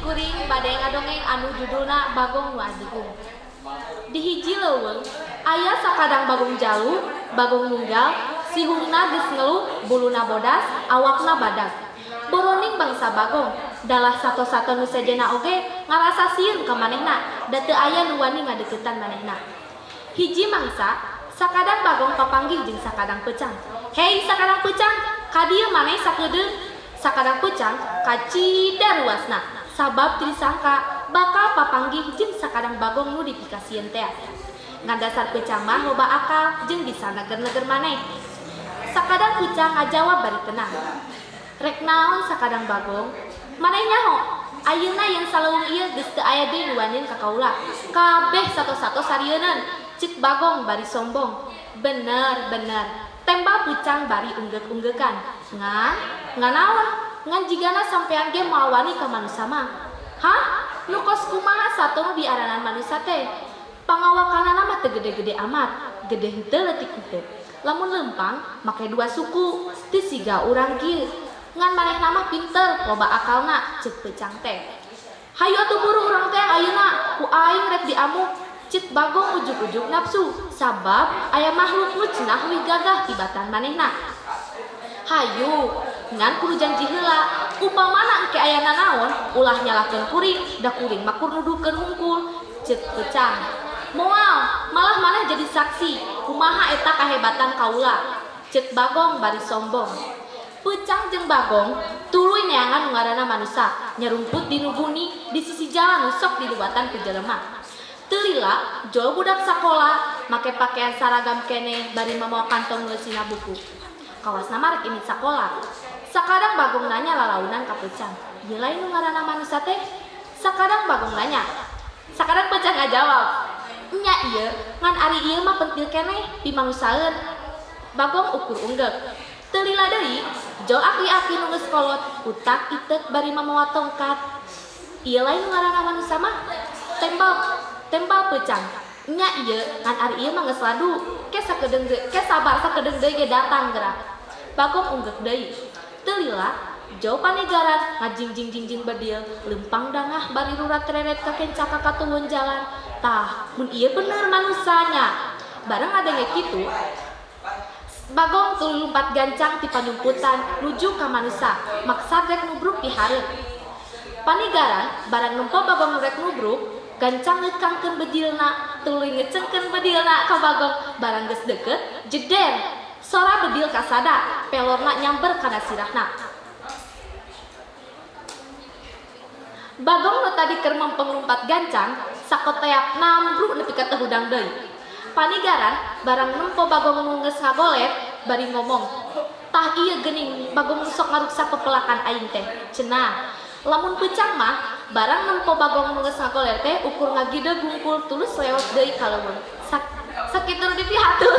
Simkuring bade ngadongeng anu judulna Bagong Nu Adigung. Di hiji leuweung aya sakadang bagong jalu, bagong nunggal, sihungna geus ngeluh, buluna bodas, awakna badag. Boroning bangsa bagong, dalah sato-sato nu sejenna oge ngarasa sieun ka manehna, da teu aya nu wani ngadeukeutan manehna. Hiji mangsa, sakadang bagong papanggih jeung sakadang peucang. Hei sakadang peucang, ka dieu maneh sakedeung. Sakadang peucang kacida ruasna, sabab teu disangka bakal papanggih jeung sakadang bagong nu dipikasieun teh. Ngan dasar peucang mah loba akal jeung bisa neger-neger maneh. Sakadang peucang ngajawab bari tenang. Rek naon sakadang bagong? Maneh nyaho, ayeuna yang saleuweung ieu geus teu aya deui nu wanian ka kaula. Kabeh sato-sato sarieuneun, ceuk bagong bari sombong. Bener bener. Tembal peucang bari unggeuk-unggeukan. Ngan, ngan naon? Ngan jigana sampean ge moal wani ka manusa mah. Hah? Nu kos kumaha sato nu diaranan manusa teh? Pangawakanana mah teu gede-gede amat, gede henteu leutik henteu. Lamun leumpang make dua suku, teu siga urang kieu. Ngan manehna mah pinter, loba akalna, ceuk peucang teh. Hayu atuh buru urang teh ayeuna, ku aing rek diamuk. Ceuk bagong ujug-ujug nafsu, sabab aya makhluk nu cenah leuwih gagah tibatan manehna. Hayu, ngan kudu janji heula, upamana engke aya nanaon, ulah nyalahkeun kuring, da kuring mah kur nuduhkeun hungkul, ceuk peucang. Moal, malah maneh jadi saksi, kumaha eta kahebatan kaula, ceuk bagong bari sombong. Peucang jeung bagong tuluy neangan nu ngaranna manusa, nyarumput di nu guni di sisi jalan nu sok diliwatan ku jelema. Teu lila, jol budak sakola, make pakaian saragam keneh bari mamawa kantong nu eusina buku. Kawasna mah rek indit sakola. Sakadang bagong nanya lalaunan ka peucang, ieu lain nu ngaranna manusa teh? Sakadang bagong nanya. Sakadang peucang ngajawab, nya ieu, ngan ari ieu mah pentil keneh pimanusaeun. Bagong ukur unggeuk. Teu lila deui, jol aki-aki nu geus kolot, utak iteuk bari mamawa tongkat. Ieu lain nu ngaranna manusa mah? Tembal tembal peucang. Nya ieu, ngan ari ieu mah geus ladu. Ke sakedeung deui, ke sabar sakedeung deui ge datang geura. Bagong unggeuk deui. Teu lila, jauh panegaran ngajingjing-jingjing bedil, leumpang dangah bari rurat reret ka kencaka katuhun jalan. Tah, mun ieu bener manusanya. Bareng ngadenge kitu, bagong tuluy lumpat gancang ti panyumputan nuju ka manusa, maksad rek nubruk di hareup. Panigaran barang nempo bagong rek nubruk, gancang ngekangkeun bedilna, tuluy ngecengkeun bedilna ka bagong. Barang geus deukeut, jeder. Sora bedil kasada, pelorna nyamber kana sirahna. Bagong nu tadi keur mempeng lumpat gancang, sakoteap nambruk nepi ka teu hudang deui. Panigaran barang nempo bagong nu geus ngagoler bari ngomong, tah ieu geuning bagong nu sok ngaruksak pepelakan aing teh. Cenah, lamun peucang mah barang nempo bagong nu geus ngagoler teh ukur ngagideg gungkul tulus lewat deui ka leuweung. Sakitu nu dipihatur.